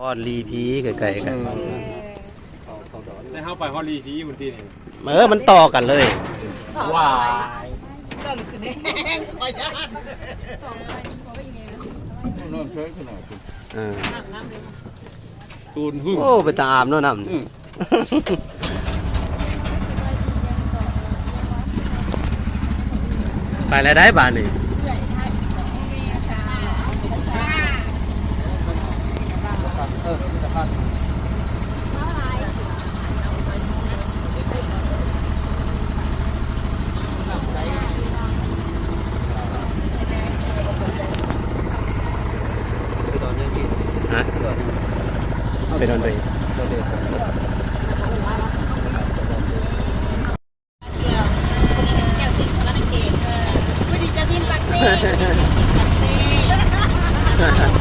ຮອດລີພີໃກ້ໆກັນ ແຕ່ເຮົາໄປຮອດລີພີພຸ້ນຕິ ເອີ ມັນຕໍ່ກັນເລີຍ ວ້າຍ ນ້ຳໃສຂະໜາດ ເອີ ໂອ້ ເປັນຕາອາບເນາະນ້ຳ ອືມ ໄປແລ້ວໄດ໋ບາດນີ້ ຮະ ໄປດອນເດ. ແຈ່ວຈິ້ນສະຫວັນນະເຂດ ເອີ ພໍດີເຈົ້າຈິ້ນປາກເຊ ປາກເຊ.